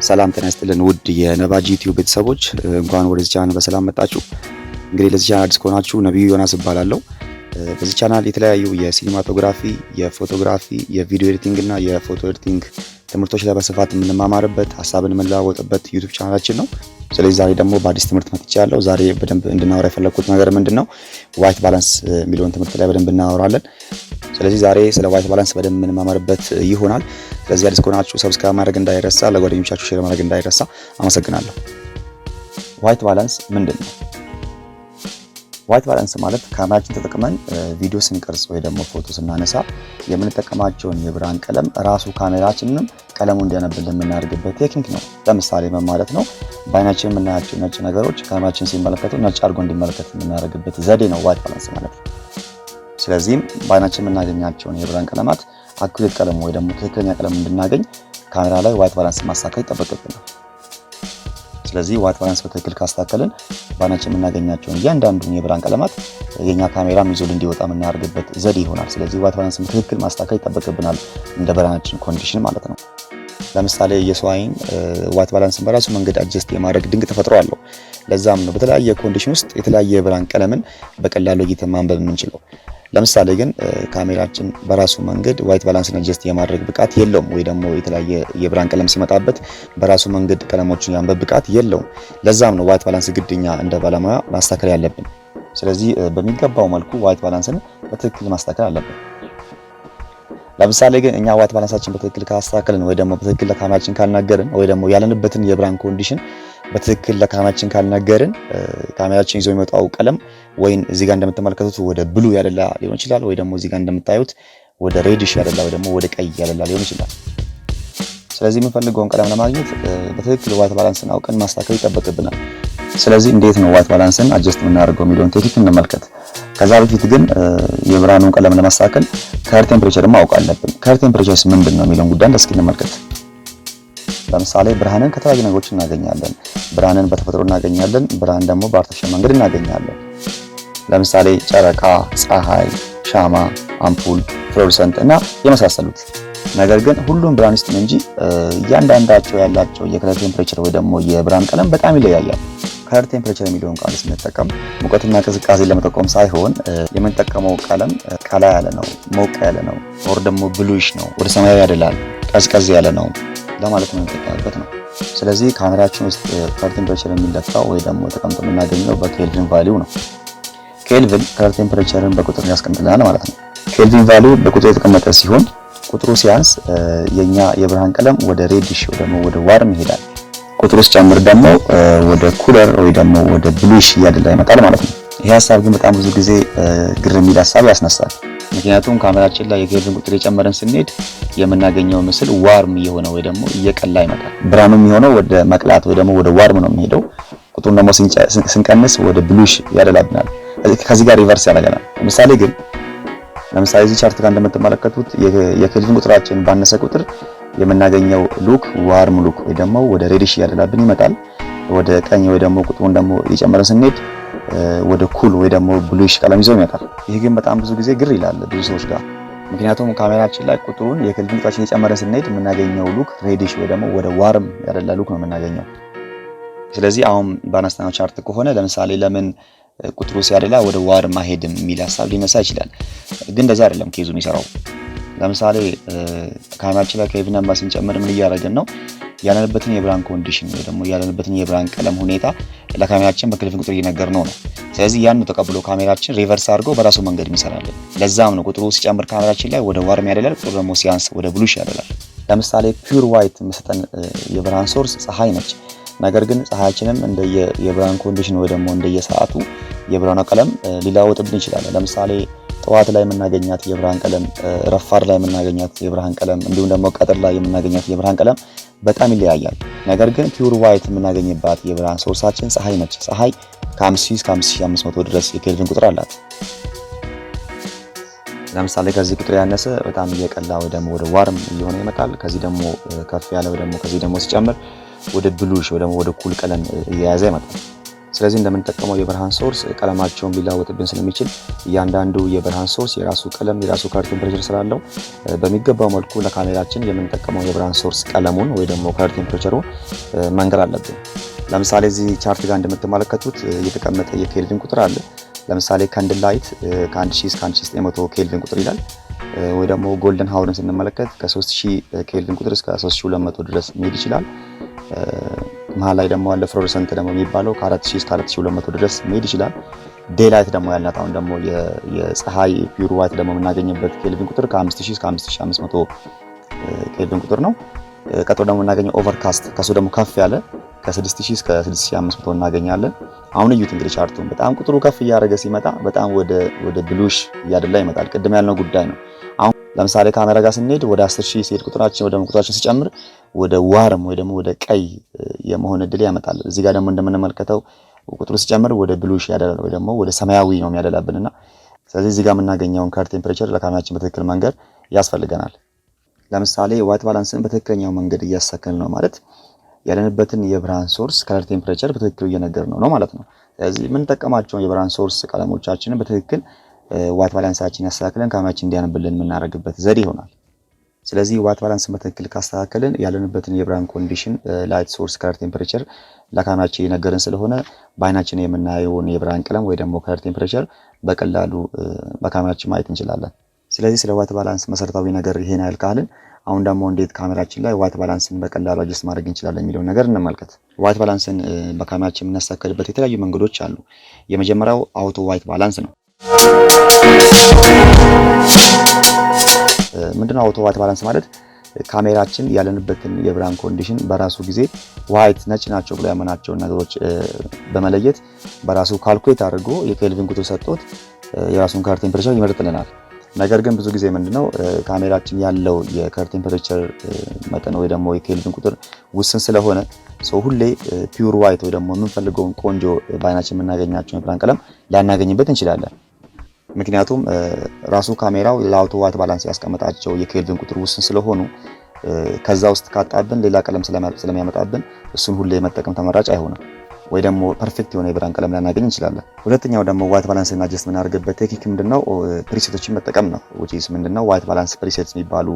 ሰላም ጤና ይስጥልን ውድ የነባጂ ዩቲዩብ ቤተሰቦች፣ እንኳን ወደዚህ ቻናል በሰላም መጣችሁ። እንግዲህ ለዚህ ቻናል አዲስ ከሆናችሁ ነቢዩ ዮናስ እባላለሁ። በዚህ ቻናል የተለያዩ የ cinematography፣ የ photography፣ የ video editing እና የ photo editing ትምህርቶች ላይ በስፋት የምንማማርበት፣ ሀሳብን የምንለዋወጥበት ዩቲዩብ ቻናላችን ነው። ስለዚህ ዛሬ ደግሞ በአዲስ ትምህርት መጥቻለሁ። ዛሬ በደንብ እንድናወራ የፈለግኩት ነገር ምንድን ነው? White balance የሚለውን ትምህርት ላይ በደንብ እናወራለን። ስለዚህ ዛሬ ስለ white balance በደንብ የምንማማርበት ይሆናል። ስለዚህ አዲስ ከሆናችሁ subscribe ማድረግ እንዳይረሳ፣ ለጓደኞቻችሁ share ማድረግ እንዳይረሳ። አመሰግናለሁ። White balance ምንድን ነው? White balance ማለት ካሜራችን ተጠቅመን ቪዲዮ ስንቀርጽ ወይ ደግሞ ፎቶ ስናነሳ የምንጠቀማቸውን የብርሃን ቀለም ራሱ ካሜራችንንም ቀለሙ እንዲያነብልን የምናደርግበት ቴክኒክ ነው። ለምሳሌ ምን ማለት ነው? በአይናችን የምናያቸው ነጭ ነገሮች ካሜራችን ሲመለከቱ ነጭ አድርጎ እንዲመለከት የምናደርግበት ዘዴ ነው white balance ማለት። ስለዚህም በአይናችን የምናገኛቸውን የብርሃን ቀለማት accurate ቀለም ወይ ደግሞ ትክክለኛ ቀለም እንድናገኝ ካሜራ ላይ white balance ማስተካከል ይጠበቅብናል። ስለዚህ white balance በትክክል ካስተካከልን በአይናችን የምናገኛቸውን እያንዳንዱን የብርሃን ቀለማት የኛ ካሜራም ይዞልን እንዲወጣ የምናደርግበት ዘዴ ይሆናል። ስለዚህ white balance በትክክል ማስተካከል ይጠበቅብናል፣ እንደ ብርሃናችን condition ማለት ነው። ለምሳሌ የሰው አይን white balance ን በራሱ መንገድ adjust የማድረግ ድንቅ ተፈጥሮ አለው። ለዛም ነው በተለያየ condition ውስጥ የተለያየ የብርሃን ቀለምን በቀላሉ እይተን ማንበብ የምንችለው። ለምሳሌ ግን ካሜራችን በራሱ መንገድ white balance ን adjust የማድረግ ብቃት የለውም፣ ወይ ደግሞ የተለያየ የብርሃን ቀለም ሲመጣበት በራሱ መንገድ ቀለሞችን የማንበብ ብቃት የለውም። ለዛም ነው white balance ግድ እኛ እንደ ባለሙያ ማስተካከል ያለብን። ስለዚህ በሚገባው መልኩ white balance ን በትክክል ማስተካከል አለብን። ለምሳሌ ግን እኛ white balance ኣችን በትክክል ካላስተካከልን ወይ ደግሞ በትክክል ለካሜራችን ካልነገርን ወይ ደግሞ ያለንበትን የብርሃን condition በትክክል ለካሜራችን ካልነገርን ካሜራችን ይዞ የሚመጣው ቀለም ወይን እዚህ ጋር እንደምትመለከቱት ወደ blue ያደላ ሊሆን ይችላል፣ ወይ ደግሞ እዚህ ጋር እንደምታዩት ወደ reddish ያደላ ወይ ደግሞ ወደ ቀይ ያደላ ሊሆን ይችላል። ስለዚህ የምንፈልገውን ቀለም ለማግኘት በትክክል white balance ን አውቀን ማስተካከል ይጠበቅብናል። ስለዚህ እንዴት ነው white balance ን adjust የምናደርገው የሚለውን ቴክኒክ እንመልከት። ከዛ በፊት ግን የብርሃኑን ቀለም ለማስተካከል color temperature ማወቅ አለብን። Color temperature ስ ምንድን ነው የሚለውን ጉዳይ እስኪ እንመልከት። ለምሳሌ ብርሃንን ከተለያዩ ነገሮች እናገኛለን። ብርሃንን በተፈጥሮ እናገኛለን። ብርሃን ደግሞ በ artificial መንገድ እናገኛለን። ለምሳሌ ጨረቃ፣ ፀሐይ፣ ሻማ፣ አምፑል፣ fluorescent እና የመሳሰሉት። ነገር ግን ሁሉም ብርሃን ይስጡን እንጂ እያንዳንዳቸው ያላቸው የ color temperature ወይ ደግሞ የብርሃን ቀለም በጣም ይለያያል። Color temperature የሚለውን ቃል ስንጠቀም ሙቀትና ቅዝቃዜ ለመጠቆም ሳይሆን የምንጠቀመው ቀለም ቀላ ያለ ነው፣ ሞቅ ያለ ነው፣ or ደግሞ bluish ነው፣ ወደ ሰማያዊ ያደላል፣ ቀዝቀዝ ያለ ነው ለማለት የምንጠቀምበት ነው። ስለዚህ ካሜራችን ውስጥ color temperature የሚለካው ወይ ደግሞ ተቀምጦ የምናገኘው በ Kelvin value ነው። Kelvin color temperature ን በቁጥር ያስቀምጥልናል ማለት ነው። Kelvin value በቁጥር የተቀመጠ ሲሆን ቁጥሩ ሲያንስ የኛ የብርሃን ቀለም ወደ reddish ወይ ደግሞ ወደ warm ይሄዳል። ቁጥሩ ሲጨምር ደግሞ ወደ cooler ወይ ደግሞ ወደ bluish እያደላ ይመጣል ማለት ነው። ይሄ ሀሳብ ግን በጣም ብዙ ጊዜ ግር የሚል ሀሳብ ያስነሳል። ምክንያቱም ካሜራችን ላይ የኬልቪን ቁጥር እየጨመረን ስንሄድ የምናገኘው ምስል warm እየሆነ ወይ ደግሞ እየቀላ ይመጣል። ብርሃኑ የሚሆነው ወደ መቅላት ወይ ደግሞ ወደ warm ነው የሚሄደው። ቁጥሩን ደግሞ ስንቀንስ ወደ bluish ያደላብናል። ከዚህ ጋር reverse ያደርገናል። ለምሳሌ እዚህ chart ጋር እንደምትመለከቱት የኬልቪን ቁጥራችን ባነሰ ቁጥር የምናገኘው look warm look ወይ ደግሞ ወደ reddish እያደላብን ይመጣል። ወደ ቀኝ ወይ ደግሞ ቁጥሩን ደግሞ እየጨመረ ስንሄድ ወደ cool ወይ ደግሞ bluish ቀለም ይዞ ይመጣል። ይህ ግን በጣም ብዙ ጊዜ ግር ይላል ብዙ ሰዎች ጋር። ምክንያቱም ካሜራችን ላይ ቁጥሩን የኬልቪን ቁጥራችን እየጨመረ ስንሄድ የምናገኘው look reddish ወይ ደግሞ ወደ warm ያደላ look ነው የምናገኘው። ስለዚህ አሁን ባነሳነው chart ከሆነ ለምሳሌ ለምን ቁጥሩ ሲያደላ ወደ warm አይሄድም የሚል ሀሳብ ሊነሳ ይችላል። ግን እንደዛ አይደለም case ኡ የሚሰራው። ለምሳሌ ካሜራችን ላይ Kelvin number ስንጨምር ምን እያደረግን ነው? ያለንበትን የብርሃን condition ወይ ደግሞ ያለንበትን የብርሃን ቀለም ሁኔታ ለካሜራችን በኬልቪን ቁጥር እየነገርነው ነው። ስለዚህ ያን ተቀብሎ ካሜራችን reverse አድርጎ በራሱ መንገድ የሚሰራልን። ለዛም ነው ቁጥሩ ሲጨምር ካሜራችን ላይ ወደ warm ያደላል፣ ቁጥሩ ደግሞ ሲያንስ ወደ bluish ያደላል። ለምሳሌ pure white የምትሰጠን የብርሃን source ፀሐይ ነች። ነገር ግን ፀሐያችንም እንደ የብርሃን condition ወይ ደግሞ እንደየሰዓቱ የብርሃኗ ቀለም ሊለዋወጥብን ይችላል። ለምሳሌ ጠዋት ላይ የምናገኛት የብርሃን ቀለም፣ ረፋድ ላይ የምናገኛት የብርሃን ቀለም እንዲሁም ደግሞ ቀትር ላይ የምናገኛት የብርሃን ቀለም በጣም ይለያያል። ነገር ግን pure white የምናገኝባት የብርሃን source ኣችን ፀሐይ ነች። ፀሐይ ከ5000 እስከ 5500 ድረስ የኬልቪን ቁጥር አላት። ለምሳሌ ከዚህ ቁጥር ያነሰ በጣም እየቀላ ወይ ደግሞ ወደ warm እየሆነ ይመጣል። ከዚህ ደግሞ ከፍ ያለ ወይ ደግሞ ከዚህ ደግሞ ሲጨምር ወደ bluish ወይ ደግሞ ወደ cool ቀለም እየያዘ ይመጣል። ስለዚህ እንደምንጠቀመው የብርሃን source ቀለማቸውን ሊለዋወጥብን ስለሚችል እያንዳንዱ የብርሃን source የራሱ ቀለም፣ የራሱ color temperature ስላለው በሚገባው መልኩ ለካሜራችን የምንጠቀመው የብርሃን source ቀለሙን ወይ ደግሞ color temperature ኡን መንገር አለብን። ለምሳሌ እዚህ chart ጋር እንደምትመለከቱት የተቀመጠ የኬልቪን ቁጥር አለ። ለምሳሌ candle light ከ1000 እስከ 1900 ኬልቪን ቁጥር ይላል። ወይ ደግሞ golden hour ን ስንመለከት ከ3000 ኬልቪን ቁጥር እስከ 3200 ድረስ መሄድ ይችላል። መሀል ላይ ደግሞ አለ fluorescent ደግሞ የሚባለው ከ4000 እስከ 4200 ድረስ መሄድ ይችላል። Daylight ደግሞ ያልናት አሁን ደግሞ የፀሐይ pure white ደግሞ የምናገኝበት ኬልቪን ቁጥር ከ5000 እስከ 5500 ኬልቪን ቁጥር ነው። ቀጥሎ ደግሞ የምናገኘው overcast ከሱ ደግሞ ከፍ ያለ ከ6000 እስከ 6500 እናገኛለን። አሁን እዩት እንግዲህ chart ኡን፣ በጣም ቁጥሩ ከፍ እያደረገ ሲመጣ በጣም ወደ bluish እያደላ ይመጣል። ቅድም ያልነው ጉዳይ ነው። አሁን ለምሳሌ ካሜራ ጋር ስንሄድ ወደ 10,000 ሲሄድ ቁጥራችን ወደ ቁጥራችን ሲጨምር ወደ warm ወይ ደግሞ ወደ ቀይ የመሆን እድል ያመጣል። እዚህ ጋር ደግሞ እንደምንመለከተው ቁጥሩ ሲጨምር ወደ bluish ያደላል ወይ ደግሞ ወደ ሰማያዊ ነው የሚያደላብንና ስለዚህ እዚህ ጋር የምናገኘውን color temperature ለካሜራችን በትክክል መንገር ያስፈልገናል። ለምሳሌ white balance ን በትክክለኛው መንገድ እያስተካከልን ነው ማለት ያለንበትን የብርሃን source color temperature በትክክል እየነገርነው ነው ማለት ነው። ስለዚህ የምንጠቀማቸውን የብርሃን source ቀለሞቻችንን በትክክል white balance ኣችን ያስተካክለን ካሜራችን እንዲያነብልን የምናደርግበት ዘዴ ይሆናል። ስለዚህ white balance ን በትክክል ካስተካከልን ያለንበትን የብርሃን condition፣ light source color temperature ለካሜራችን የነገርን ስለሆነ በአይናችን የምናየውን የብርሃን ቀለም ወይ ደግሞ color temperature በቀላሉ በካሜራችን ማየት እንችላለን። ስለዚህ ስለ white balance መሰረታዊ ነገር ይሄን ያህል ካልን አሁን ደግሞ እንዴት ካሜራችን ላይ white balance ን በቀላሉ adjust ማድረግ እንችላለን የሚለውን ነገር እንመልከት። White balance ን በካሜራችን የምናስተካክልበት የተለያዩ መንገዶች አሉ። የመጀመሪያው auto white balance ነው። ምንድነው auto white balance ማለት? ካሜራችን ያለንበትን የብርሃን condition በራሱ ጊዜ white ነጭ ናቸው ብሎ ያመናቸውን ነገሮች በመለየት በራሱ calculate አድርጎ የኬልቪን ቁጥር ሰጥቶት የራሱን color temperature ይመርጥልናል። ነገር ግን ብዙ ጊዜ ምንድነው ካሜራችን ያለው የ color temperature መጠን ወይ ደግሞ የኬልቪን ቁጥር ውስን ስለሆነ ሰው ሁሌ pure white ወይ ደግሞ የምንፈልገውን ቆንጆ በአይናችን የምናገኛቸውን የብርሃን ቀለም ላናገኝበት እንችላለን። ምክንያቱም ራሱ ካሜራው ለ auto white balance ያስቀመጣቸው የኬልቪን ቁጥር ውስን ስለሆኑ ከዛ ውስጥ ካጣብን ሌላ ቀለም ስለሚያመጣብን እሱን ሁሌ መጠቀም ተመራጭ አይሆንም፣ ወይ ደግሞ perfect የሆነ የብርሃን ቀለም ላናገኝ እንችላለን። ሁለተኛው ደግሞ white balance እና adjust የምናደርግበት ቴክኒክ ምንድነው? Preset ኦችን መጠቀም ነው። Which is ምንድነው white balance preset የሚባሉ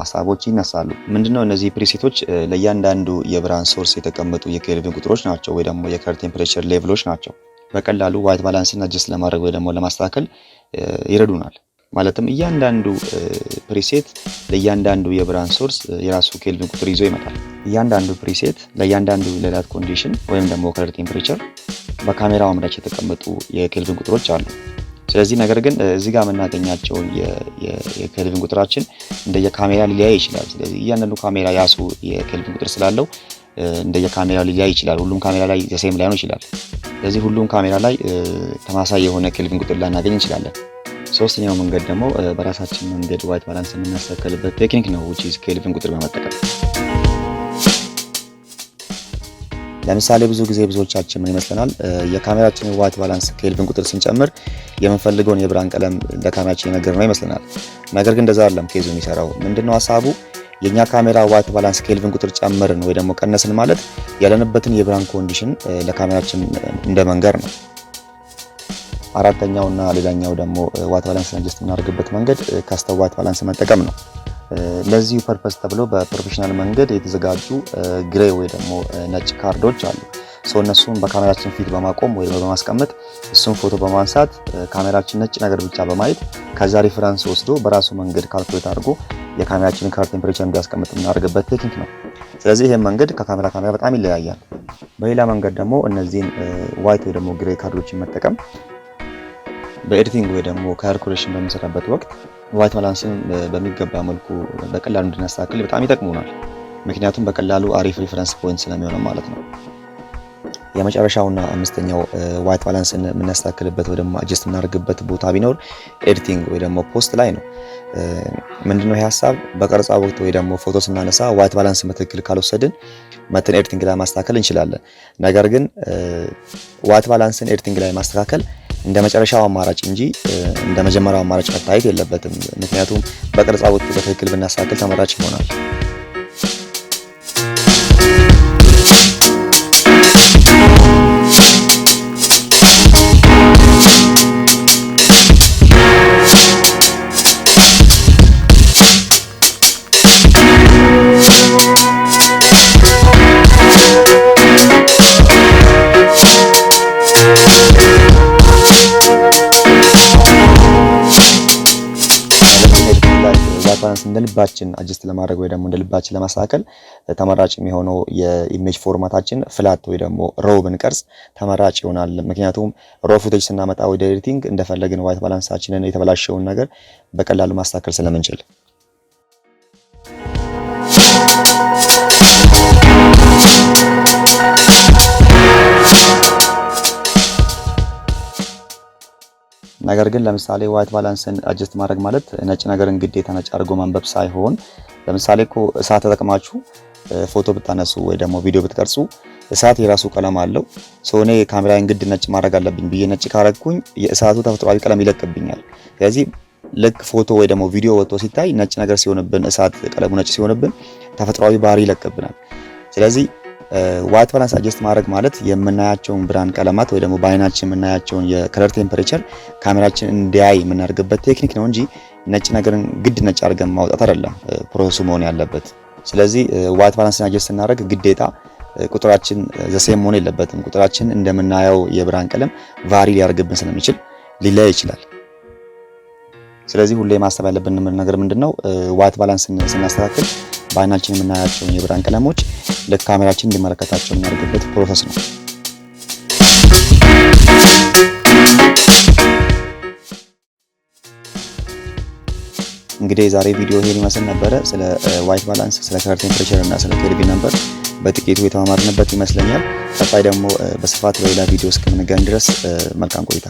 ሀሳቦች ይነሳሉ። ምንድነው እነዚህ preset ኦች? ለእያንዳንዱ የብርሃን source የተቀመጡ የኬልቪን ቁጥሮች ናቸው ወይ ደግሞ የ color temperature level ኦች ናቸው። በቀላሉ white balance ን adjust ለማድረግ ወይ ደግሞ ለማስተካከል ይረዱናል። ማለትም እያንዳንዱ preset ለእያንዳንዱ የብርሃን source የራሱ ኬልቪን ቁጥር ይዞ ይመጣል። እያንዳንዱ preset ለእያንዳንዱ ለ light condition ወይም ደግሞ color temperature በካሜራው አምራች የተቀመጡ የኬልቪን ቁጥሮች አሉ። ስለዚህ ነገር ግን እዚህ ጋር የምናገኛቸውን የኬልቪን ቁጥራችን እንደየካሜራ ሊለያይ ይችላል። ስለዚህ እያንዳንዱ ካሜራ የራሱ የኬልቪን ቁጥር ስላለው እንደየካሜራው ሊለያይ ይችላል። ሁሉም ካሜራ ላይ the same ላይሆን ይችላል። ስለዚህ ሁሉም ካሜራ ላይ ተመሳሳይ የሆነ ኬልቪን ቁጥር ላናገኝ እንችላለን። ሶስተኛው መንገድ ደግሞ በራሳችን መንገድ white balance የምናስተካክልበት ቴክኒክ ነው፣ which is ኬልቪን ቁጥር በመጠቀም። ለምሳሌ ብዙ ጊዜ ብዙዎቻችን ምን ይመስለናል፣ የካሜራችንን white balance ኬልቪን ቁጥር ስንጨምር የምንፈልገውን የብርሃን ቀለም ለካሜራችን የነገርነው ይመስለናል። ነገር ግን እንደዛ አይደለም case ኡ የሚሰራው። ምንድነው ሀሳቡ? የኛ ካሜራ white balance ኬልቪን ቁጥር ጨመርን ወይ ደግሞ ቀነስን ማለት ያለንበትን የብርሃን condition ለካሜራችን እንደመንገር ነው። አራተኛውና ሌላኛው ደግሞ white balance adjust የምናደርግበት መንገድ custom white balance መጠቀም ነው። ለዚሁ purpose ተብሎ በ professional መንገድ የተዘጋጁ gray ወይ ደግሞ ነጭ ካርዶች አሉ። So እነሱን በካሜራችን ፊት በማቆም ወይ በማስቀመጥ፣ እሱን ፎቶ በማንሳት፣ ካሜራችን ነጭ ነገር ብቻ በማየት ከዛ reference ወስዶ በራሱ መንገድ calculate አድርጎ የካሜራችንን color temperature እንዲያስቀምጥ የምናደርግበት ቴክኒክ ነው። ስለዚህ ይህም መንገድ ከካሜራ ካሜራ በጣም ይለያያል። በሌላ መንገድ ደግሞ እነዚህን white ወይ ደግሞ gray ካርዶችን መጠቀም በ editing ወይ ደግሞ color correction በምንሰራበት ወቅት white balance ን በሚገባ መልኩ በቀላሉ እንድናስተካክል በጣም ይጠቅሙናል። ምክንያቱም በቀላሉ አሪፍ reference point ስለሚሆነው ማለት ነው። የመጨረሻውና አምስተኛው white balance ን የምናስተካክልበት ወይ ደግሞ adjust የምናደርግበት ቦታ ቢኖር editing ወይ ደግሞ post ላይ ነው። ምንድነው ይህ ሀሳብ? በቀረጻ ወቅት ወይ ደግሞ ፎቶ ስናነሳ white balance በትክክል ካልወሰድን መተን editing ላይ ማስተካከል እንችላለን። ነገር ግን white balance ን editing ላይ ማስተካከል እንደ መጨረሻው አማራጭ እንጂ እንደ መጀመሪያው አማራጭ መታየት የለበትም። ምክንያቱም በቀረጻ ወቅት በትክክል ብናስተካክል ተመራጭ ይሆናል። እንደ ልባችን adjust ለማድረግ ወይ ደግሞ እንደ ልባችን ለማስተካከል ተመራጭ የሚሆነው የ image format ኣችን flat ወይ ደግሞ raw ብንቀርጽ ተመራጭ ይሆናል። ምክንያቱም raw footage ስናመጣ ወደ editing እንደፈለግን white balance ኣችንን የተበላሸውን ነገር በቀላሉ ማስተካከል ስለምንችል። ነገር ግን ለምሳሌ white balance ን adjust ማድረግ ማለት ነጭ ነገርን ግዴታ ነጭ አድርጎ ማንበብ ሳይሆን፣ ለምሳሌ እኮ እሳት ተጠቅማችሁ ፎቶ ብታነሱ ወይ ደግሞ ቪዲዮ ብትቀርጹ እሳት የራሱ ቀለም አለው። So እኔ ካሜራዬን ግድ ነጭ ማድረግ አለብኝ ብዬ ነጭ ካረግኩኝ የእሳቱ ተፈጥሯዊ ቀለም ይለቅብኛል። ስለዚህ ልክ ፎቶ ወይ ደግሞ ቪዲዮ ወጥቶ ሲታይ ነጭ ነገር ሲሆንብን፣ እሳት ቀለሙ ነጭ ሲሆንብን ተፈጥሯዊ ባህሪ ይለቅብናል። ስለዚህ white balance adjust ማድረግ ማለት የምናያቸውን ብርሃን ቀለማት ወይ ደግሞ በአይናችን የምናያቸውን የ color temperature ካሜራችን እንዲያይ የምናደርግበት ቴክኒክ ነው እንጂ ነጭ ነገርን ግድ ነጭ አድርገን ማውጣት አይደለም process ኡ መሆን ያለበት። ስለዚህ white balance ን adjust ስናደርግ ግዴታ ቁጥራችን the same መሆን የለበትም። ቁጥራችን እንደምናየው የብርሃን ቀለም vary ሊያደርግብን ስለሚችል ሊለያይ ይችላል። ስለዚህ ሁሌ ማሰብ ያለብን ነገር ምንድነው? White balance ስናስተካክል በአይናችን የምናያቸውን የብርሃን ቀለሞች ልክ ካሜራችን እንዲመለከታቸው የምናደርግበት process ነው። እንግዲህ የዛሬ ቪዲዮ ይሄን ይመስል ነበረ። ስለ white balance፣ ስለ color temperature እና ስለ ኬልቪን number በጥቂቱ የተማማርንበት ይመስለኛል። ቀጣይ ደግሞ በስፋት በሌላ ቪዲዮ እስከምንገናኝ ድረስ መልካም ቆይታ።